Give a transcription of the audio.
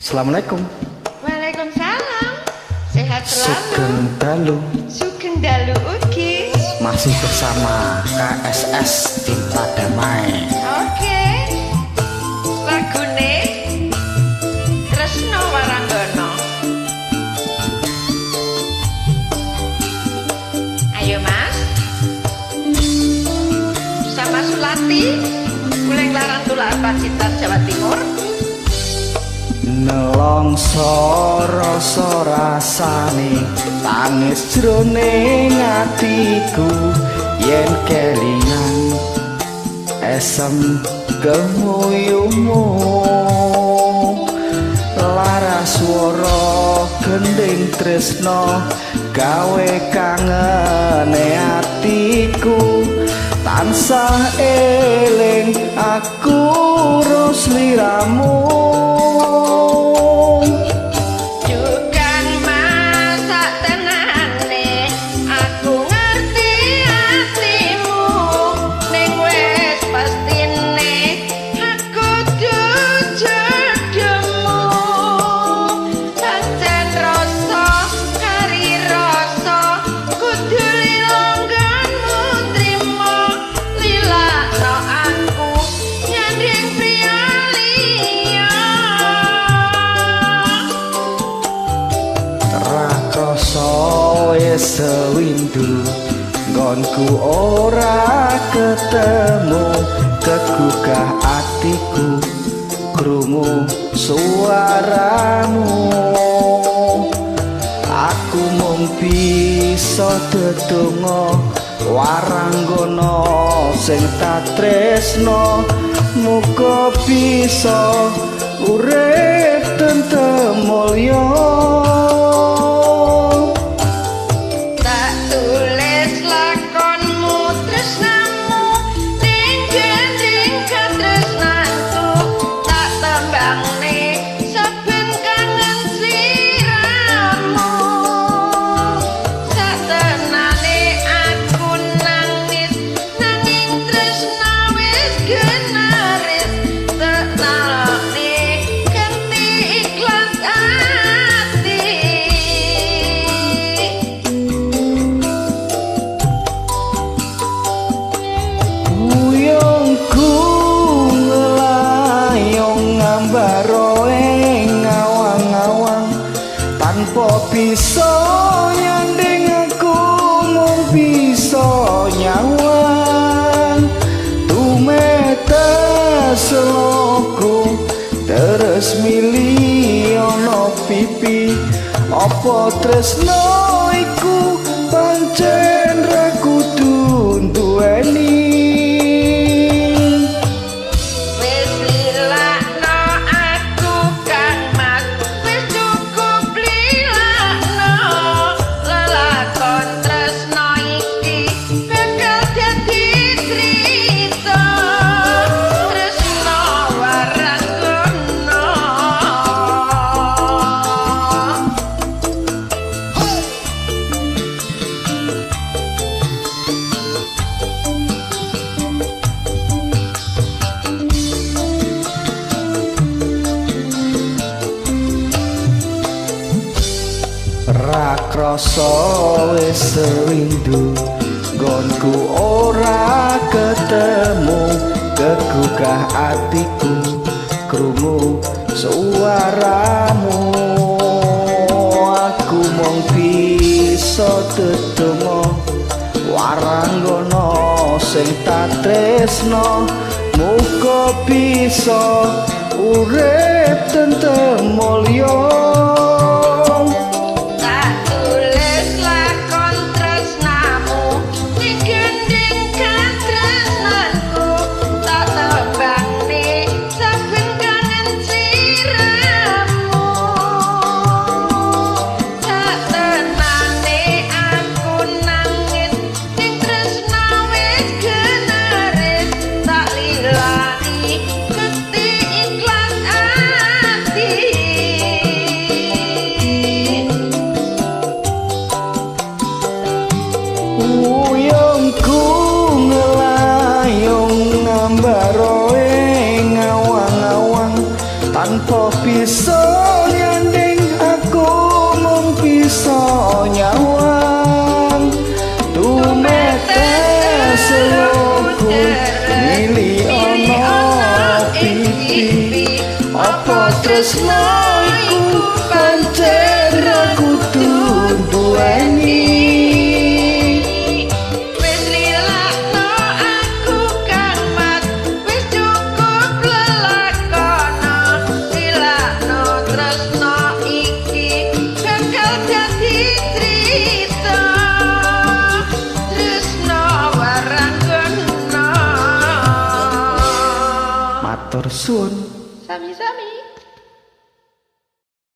Assalamualaikum. Waalaikumsalam. Sehat selalu. Sugeng dalu. Sugeng dalu ugi. Masih bersama KSS Cinta Damai. Oke. Lagune Tresno Waranggono. Ayo Mas. Sama Sulati, Uleng Larang Tulak Pacitan, Jawa Timur. Nelongso rasa rasane tangis jroning atiku yen kelingan esem gemuyumu, lara swara gending tresno gawe kangene atiku, tansah eling aku ro sliramu. Dukan masak tenane, aku ngerti hatimu, ning wis pastine aku jodohmu. Pancen rasa kari rasa kudu lilonggonmu trimo, lilakno aku nyanding priya liya. Ra krasa wis sewindu nggonku ora ketemu, kegugah atiku krungu suaramu. Aku mung bisa dedonga waranggono sing tatresno, muga bisa urip tentrem mulya. Tak tulis lakonmu tresnamu ning gending katresnanku, tak tembangne saben kangen sliramu. Satenane aku nangis nanging tresna wis genaris, tenane ganti ikhlas ati. Buyungku ngelayong ngambaro ing awang-awang, tanpa bisa nyanding aku mung bisa nyawang. Tumetes loku terus mili ana pipi, apa tresno iku pancen ra kudu nduweni. Wis lilakno aku Kang Mas, wis cukup lilakno, lelakon tresno iki bakal dadi crita Tresno Waranggono. Ra krasa wis sewindu nggonku ora ketemu, kegugah atiku krungu suaramu. Aku mung bisa dedonga waranggono sing tatresno, muga bisa urip tentrem mulya. Tak tulis lakon tresnamu ning gending katresnanku, tak tembangne saben kangen sliramu. Satenane aku nangis ning tresna wis genaris, tak lilani geti ikhlas ati. Uyungku ngelayung ngambaro ing awang-awang, tanpa bisa nyawang tumetes lugu mili ana pipi apa tresno iku pancen ra kudu duweni. Wis lilakno aku Kang Mas, wis cukup lelakono, lilakno tresno iki bakal dadi crita tresno waranggono. Matur suwun. Sami-sami.